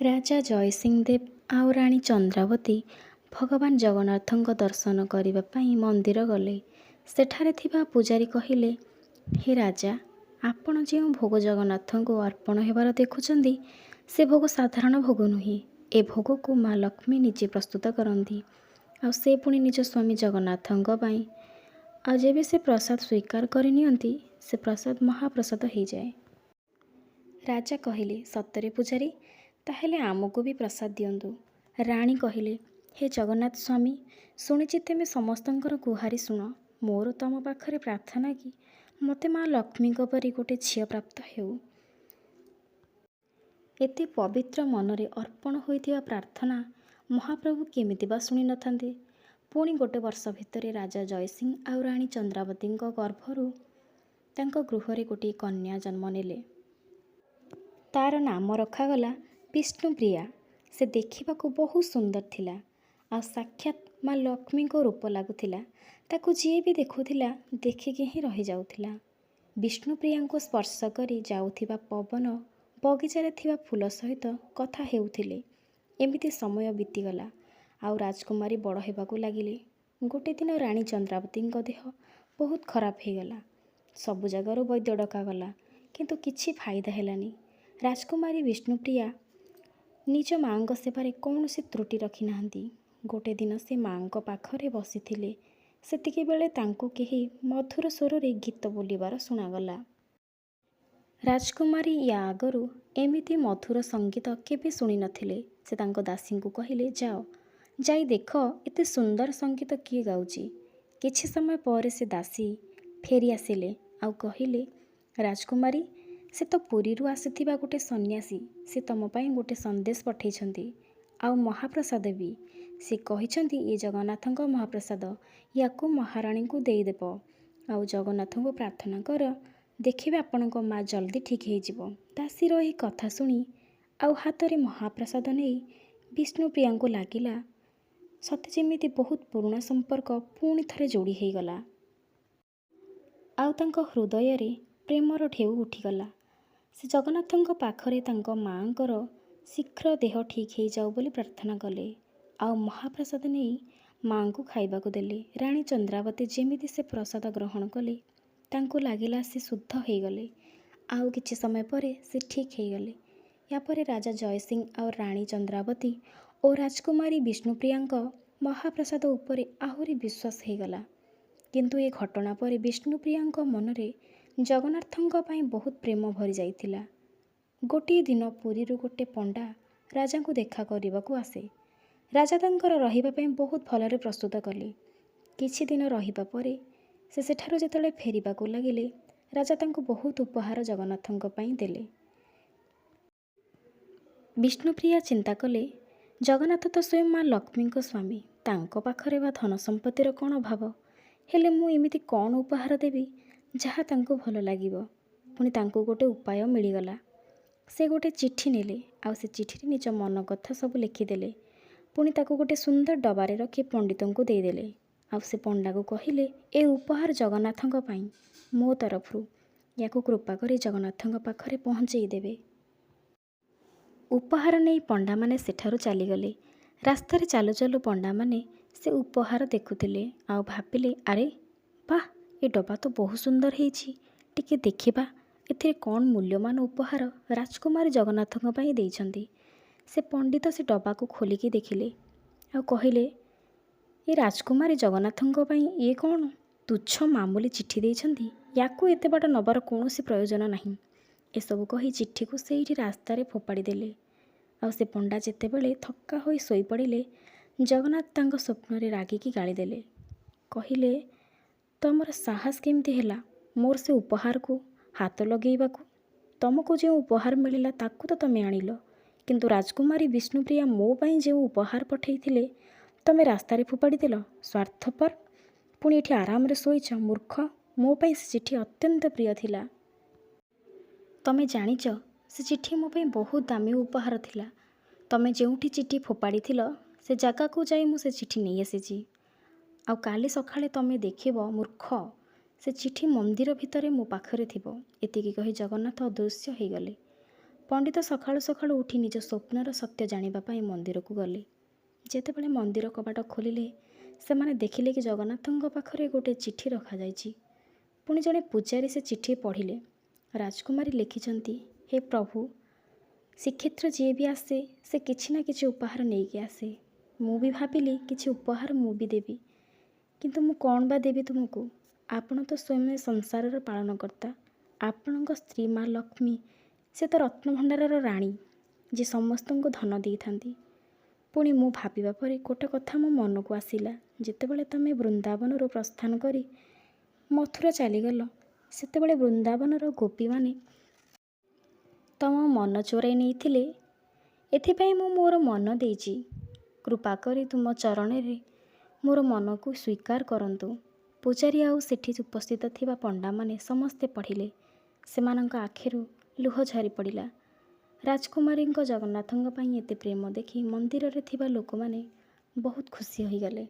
ରାଜା ଜୟସିଂହ ଦେବ ଆଉ ରାଣୀ ଚନ୍ଦ୍ରାବତୀ ଭଗବାନ ଜଗନ୍ନାଥଙ୍କ ଦର୍ଶନ କରିବା ପାଇଁ ମନ୍ଦିର ଗଲେ। ସେଠାରେ ଥିବା ପୂଜାରୀ କହିଲେ, ହେ ରାଜା, ଆପଣ ଯେଉଁ ଭୋଗ ଜଗନ୍ନାଥଙ୍କୁ ଅର୍ପଣ ହେବାର ଦେଖୁଛନ୍ତି, ସେ ଭୋଗ ସାଧାରଣ ଭୋଗ ନୁହେଁ। ଏ ଭୋଗକୁ ମା ଲକ୍ଷ୍ମୀ ନିଜେ ପ୍ରସ୍ତୁତ କରନ୍ତି, ଆଉ ସେ ପୁଣି ନିଜ ସ୍ୱାମୀ ଜଗନ୍ନାଥଙ୍କ ପାଇଁ। ଆଉ ଯେବେ ସେ ପ୍ରସାଦ ସ୍ୱୀକାର କରିନିଅନ୍ତି, ସେ ପ୍ରସାଦ ମହାପ୍ରସାଦ ହେଇଯାଏ। ରାଜା କହିଲେ, ସତରେ ପୂଜାରୀ? ତାହେଲେ ଆମକୁ ବି ପ୍ରସାଦ ଦିଅନ୍ତୁ। ରାଣୀ କହିଲେ, ହେ ଜଗନ୍ନାଥ ସ୍ୱାମୀ, ଶୁଣିଛି ତୁମେ ସମସ୍ତଙ୍କର ଗୁହାରି ଶୁଣ। ମୋର ତମ ପାଖରେ ପ୍ରାର୍ଥନା କି ମୋତେ ମା ଲକ୍ଷ୍ମୀଙ୍କ ପରି ଗୋଟେ ଝିଅ ପ୍ରାପ୍ତ ହେଉ। ଏତେ ପବିତ୍ର ମନରେ ଅର୍ପଣ ହୋଇଥିବା ପ୍ରାର୍ଥନା ମହାପ୍ରଭୁ କେମିତି ବା ଶୁଣିନଥାନ୍ତେ? ପୁଣି ଗୋଟେ ବର୍ଷ ଭିତରେ ରାଜା ଜୟସିଂହ ଆଉ ରାଣୀ ଚନ୍ଦ୍ରାବତୀଙ୍କ ଗର୍ଭରୁ ତାଙ୍କ ଗୃହରେ ଗୋଟିଏ କନ୍ୟା ଜନ୍ମ ନେଲେ। ତାର ନାମ ରଖାଗଲା ବିଷ୍ଣୁପ୍ରିୟା। ସେ ଦେଖିବାକୁ ବହୁତ ସୁନ୍ଦର ଥିଲା ଆଉ ସାକ୍ଷାତ ମା ଲକ୍ଷ୍ମୀଙ୍କ ରୂପ ଲାଗୁଥିଲା। ତାକୁ ଯିଏ ବି ଦେଖୁଥିଲା, ଦେଖିକି ହିଁ ରହିଯାଉଥିଲା। ବିଷ୍ଣୁପ୍ରିୟାଙ୍କୁ ସ୍ପର୍ଶ କରି ଯାଉଥିବା ପବନ ବଗିଚାରେ ଥିବା ଫୁଲ ସହିତ କଥା ହେଉଥିଲେ। ଏମିତି ସମୟ ବିତିଗଲା ଆଉ ରାଜକୁମାରୀ ବଡ଼ ହେବାକୁ ଲାଗିଲେ। ଗୋଟେ ଦିନ ରାଣୀ ଚନ୍ଦ୍ରାବତୀଙ୍କ ଦେହ ବହୁତ ଖରାପ ହେଇଗଲା। ସବୁ ଜାଗାରୁ ବୈଦ୍ୟ ଡକାଗଲା, କିନ୍ତୁ କିଛି ଫାଇଦା ହେଲାନି। ରାଜକୁମାରୀ ବିଷ୍ଣୁପ୍ରିୟା ନିଜ ମାଆଙ୍କ ସେବାରେ କୌଣସି ତ୍ରୁଟି ରଖିନାହାନ୍ତି। ଗୋଟେ ଦିନ ସେ ମାଆଙ୍କ ପାଖରେ ବସିଥିଲେ। ସେତିକିବେଳେ ତାଙ୍କୁ କେହି ମଧୁର ସ୍ୱରରେ ଗୀତ ବୋଲିବାର ଶୁଣାଗଲା। ରାଜକୁମାରୀ ୟା ଆଗରୁ ଏମିତି ମଧୁର ସଙ୍ଗୀତ କେବେ ଶୁଣିନଥିଲେ। ସେ ତାଙ୍କ ଦାସୀଙ୍କୁ କହିଲେ, ଯାଅ, ଯାଇ ଦେଖ ଏତେ ସୁନ୍ଦର ସଙ୍ଗୀତ କିଏ ଗାଉଛି। କିଛି ସମୟ ପରେ ସେ ଦାସୀ ଫେରି ଆସିଲେ ଆଉ କହିଲେ, ରାଜକୁମାରୀ, ସେ ତ ପୁରୀରୁ ଆସିଥିବା ଗୋଟେ ସନ୍ନ୍ୟାସୀ। ସେ ତମ ପାଇଁ ଗୋଟେ ସନ୍ଦେଶ ପଠେଇଛନ୍ତି ଆଉ ମହାପ୍ରସାଦ ବି। ସେ କହିଛନ୍ତି, ଇଏ ଜଗନ୍ନାଥଙ୍କ ମହାପ୍ରସାଦ, ୟାକୁ ମହାରାଣୀଙ୍କୁ ଦେଇଦେବ ଆଉ ଜଗନ୍ନାଥଙ୍କୁ ପ୍ରାର୍ଥନା କର, ଦେଖିବେ ଆପଣଙ୍କ ମା ଜଲ୍ଦି ଠିକ୍ ହେଇଯିବ। ଦାସୀର ଏହି କଥା ଶୁଣି ଆଉ ହାତରେ ମହାପ୍ରସାଦ ନେଇ ବିଷ୍ଣୁପ୍ରିୟାଙ୍କୁ ଲାଗିଲା ସତେ ଯେମିତି ବହୁତ ପୁରୁଣା ସମ୍ପର୍କ ପୁଣି ଥରେ ଯୋଡ଼ି ହେଇଗଲା ଆଉ ତାଙ୍କ ହୃଦୟରେ ପ୍ରେମର ଢେଉ ଉଠିଗଲା। ସେ ଜଗନ୍ନାଥଙ୍କ ପାଖରେ ତାଙ୍କ ମାଆଙ୍କର ଶୀଘ୍ର ଦେହ ଠିକ୍ ହେଇଯାଉ ବୋଲି ପ୍ରାର୍ଥନା କଲେ ଆଉ ମହାପ୍ରସାଦ ନେଇ ମାଆଙ୍କୁ ଖାଇବାକୁ ଦେଲେ। ରାଣୀ ଚନ୍ଦ୍ରାବତୀ ଯେମିତି ସେ ପ୍ରସାଦ ଗ୍ରହଣ କଲେ, ତାଙ୍କୁ ଲାଗିଲା ସେ ଶୁଦ୍ଧ ହେଇଗଲେ। ଆଉ କିଛି ସମୟ ପରେ ସେ ଠିକ୍ ହେଇଗଲେ। ୟାପରେ ରାଜା ଜୟସିଂହ ଆଉ ରାଣୀ ଚନ୍ଦ୍ରାବତୀ ଓ ରାଜକୁମାରୀ ବିଷ୍ଣୁପ୍ରିୟାଙ୍କ ମହାପ୍ରସାଦ ଉପରେ ଆହୁରି ବିଶ୍ୱାସ ହେଇଗଲା। କିନ୍ତୁ ଏ ଘଟଣା ପରେ ବିଷ୍ଣୁପ୍ରିୟାଙ୍କ ମନରେ ଜଗନ୍ନାଥଙ୍କ ପାଇଁ ବହୁତ ପ୍ରେମ ଭରି ଯାଇଥିଲା। ଗୋଟିଏ ଦିନ ପୁରୀରୁ ଗୋଟେ ପଣ୍ଡା ରାଜାଙ୍କୁ ଦେଖା କରିବାକୁ ଆସେ। ରାଜା ତାଙ୍କର ରହିବା ପାଇଁ ବହୁତ ଭଲରେ ପ୍ରସ୍ତୁତ କଲେ। କିଛି ଦିନ ରହିବା ପରେ ସେ ସେଠାରୁ ଯେତେବେଳେ ଫେରିବାକୁ ଲାଗିଲେ, ରାଜା ତାଙ୍କୁ ବହୁତ ଉପହାର ଜଗନ୍ନାଥଙ୍କ ପାଇଁ ଦେଲେ। ବିଷ୍ଣୁପ୍ରିୟା ଚିନ୍ତା କଲେ, ଜଗନ୍ନାଥ ତ ସ୍ୱୟଂ ମା ଲକ୍ଷ୍ମୀଙ୍କ ସ୍ୱାମୀ, ତାଙ୍କ ପାଖରେ ବା ଧନ ସମ୍ପତ୍ତିର କ'ଣ ଅଭାବ? ହେଲେ ମୁଁ ଏମିତି କ'ଣ ଉପହାର ଦେବି ଯାହା ତାଙ୍କୁ ଭଲ ଲାଗିବ? ପୁଣି ତାଙ୍କୁ ଗୋଟେ ଉପାୟ ମିଳିଗଲା। ସେ ଗୋଟେ ଚିଠି ନେଲେ ଆଉ ସେ ଚିଠିରେ ନିଜ ମନ କଥା ସବୁ ଲେଖିଦେଲେ। ପୁଣି ତାକୁ ଗୋଟେ ସୁନ୍ଦର ଡବାରେ ରଖି ପଣ୍ଡିତଙ୍କୁ ଦେଇଦେଲେ ଆଉ ସେ ପଣ୍ଡାକୁ କହିଲେ, ଏ ଉପହାର ଜଗନ୍ନାଥଙ୍କ ପାଇଁ ମୋ ତରଫରୁ, ୟାକୁ କୃପା କରି ଜଗନ୍ନାଥଙ୍କ ପାଖରେ ପହଞ୍ଚେଇ ଦେବେ। ଉପହାର ନେଇ ପଣ୍ଡାମାନେ ସେଠାରୁ ଚାଲିଗଲେ। ରାସ୍ତାରେ ଚାଲୁ ଚାଲୁ ପଣ୍ଡାମାନେ ସେ ଉପହାର ଦେଖୁଥିଲେ ଆଉ ଭାବିଲେ, ଆରେ ବାଃ, ଏ ଡବା ତ ବହୁତ ସୁନ୍ଦର ହେଇଛି। ଟିକେ ଦେଖିବା ଏଥିରେ କ'ଣ ମୂଲ୍ୟବାନ ଉପହାର ରାଜକୁମାରୀ ଜଗନ୍ନାଥଙ୍କ ପାଇଁ ଦେଇଛନ୍ତି। ସେ ପଣ୍ଡିତ ସେ ଡବାକୁ ଖୋଲିକି ଦେଖିଲେ ଆଉ କହିଲେ, ଏ ରାଜକୁମାରୀ ଜଗନ୍ନାଥଙ୍କ ପାଇଁ ଇଏ କ'ଣ ତୁଚ୍ଛ ମାମୁଲି ଚିଠି ଦେଇଛନ୍ତି? ୟାକୁ ଏତେ ବାଟ ନେବାର କୌଣସି ପ୍ରୟୋଜନ ନାହିଁ। ଏସବୁ କହି ଚିଠିକୁ ସେଇଠି ରାସ୍ତାରେ ଫୋପାଡ଼ି ଦେଲେ। ଆଉ ସେ ପଣ୍ଡା ଯେତେବେଳେ ଥକ୍କା ହୋଇ ଶୋଇପଡ଼ିଲେ, ଜଗନ୍ନାଥ ତାଙ୍କ ସ୍ୱପ୍ନରେ ରାଗିକି ଗାଳିଦେଲେ। କହିଲେ, ତମର ସାହସ କେମିତି ହେଲା ମୋର ସେ ଉପହାରକୁ ହାତ ଲଗେଇବାକୁ? ତମକୁ ଯେଉଁ ଉପହାର ମିଳିଲା, ତାକୁ ତ ତମେ ଆଣିଲ, କିନ୍ତୁ ରାଜକୁମାରୀ ବିଷ୍ଣୁପ୍ରିୟା ମୋ ପାଇଁ ଯେଉଁ ଉପହାର ପଠେଇଥିଲେ, ତମେ ରାସ୍ତାରେ ଫୋପାଡ଼ି ଦେଲ। ସ୍ୱାର୍ଥପର! ପୁଣି ଏଠି ଆରାମରେ ଶୋଇଛ। ମୂର୍ଖ! ମୋ ପାଇଁ ସେ ଚିଠି ଅତ୍ୟନ୍ତ ପ୍ରିୟ ଥିଲା। ତମେ ଜାଣିଛ, ସେ ଚିଠି ମୋ ପାଇଁ ବହୁତ ଦାମୀ ଉପହାର ଥିଲା। ତମେ ଯେଉଁଠି ଚିଠି ଫୋପାଡ଼ିଥିଲ, ସେ ଜାଗାକୁ ଯାଇ ମୁଁ ସେ ଚିଠି ନେଇ ଆସିଛି। ଆଉ କାଲି ସକାଳେ ତମେ ଦେଖିବ ମୂର୍ଖ, ସେ ଚିଠି ମନ୍ଦିର ଭିତରେ ମୋ ପାଖରେ ଥିବ। ଏତିକି କହି ଜଗନ୍ନାଥ ଅଦୃଶ୍ୟ ହେଇଗଲେ। ପଣ୍ଡିତ ସକାଳୁ ସକାଳୁ ଉଠି ନିଜ ସ୍ୱପ୍ନର ସତ୍ୟ ଜାଣିବା ପାଇଁ ମନ୍ଦିରକୁ ଗଲେ। ଯେତେବେଳେ ମନ୍ଦିର କବାଟ ଖୋଲିଲେ, ସେମାନେ ଦେଖିଲେ କି ଜଗନ୍ନାଥଙ୍କ ପାଖରେ ଗୋଟେ ଚିଠି ରଖାଯାଇଛି। ପୁଣି ଜଣେ ପୂଜାରୀ ସେ ଚିଠି ପଢ଼ିଲେ। ରାଜକୁମାରୀ ଲେଖିଛନ୍ତି, ହେ ପ୍ରଭୁ, ଶ୍ରୀକ୍ଷେତ୍ର ଯିଏ ବି ଆସେ ସେ କିଛି ନା କିଛି ଉପହାର ନେଇକି ଆସେ। ମୁଁ ବି ଭାବିଲି କିଛି ଉପହାର ମୁଁ ବି ଦେବି, କିନ୍ତୁ ମୁଁ କ'ଣ ବା ଦେବି ତୁମକୁ? ଆପଣ ତ ସ୍ୱୟଂ ଏ ସଂସାରର ପାଳନକର୍ତ୍ତା। ଆପଣଙ୍କ ସ୍ତ୍ରୀ ମା ଲକ୍ଷ୍ମୀ, ସେ ତ ରତ୍ନଭଣ୍ଡାରର ରାଣୀ, ଯିଏ ସମସ୍ତଙ୍କୁ ଧନ ଦେଇଥାନ୍ତି। ପୁଣି ମୁଁ ଭାବିବା ପରେ ଗୋଟେ କଥା ମୋ ମନକୁ ଆସିଲା। ଯେତେବେଳେ ତୁମେ ବୃନ୍ଦାବନରୁ ପ୍ରସ୍ଥାନ କରି ମଥୁରା ଚାଲିଗଲ, ସେତେବେଳେ ବୃନ୍ଦାବନର ଗୋପୀମାନେ ତମ ମନ ଚୋରାଇ ନେଇଥିଲେ। ଏଥିପାଇଁ ମୁଁ ମୋର ମନ ଦେଇଛି। କୃପା କରି ତୁମ ଚରଣରେ ମୋର ମନକୁ ସ୍ୱୀକାର କରନ୍ତୁ। ପୂଜାରୀ ଆଉ ସେଠି ଉପସ୍ଥିତ ଥିବା ପଣ୍ଡାମାନେ ସମସ୍ତେ ପଢ଼ିଲେ। ସେମାନଙ୍କ ଆଖିରୁ ଲୁହ ଝରି ପଡ଼ିଲା। ରାଜକୁମାରୀଙ୍କ ଜଗନ୍ନାଥଙ୍କ ପାଇଁ ଏତେ ପ୍ରେମ ଦେଖି ମନ୍ଦିରରେ ଥିବା ଲୋକମାନେ ବହୁତ ଖୁସି ହୋଇଗଲେ।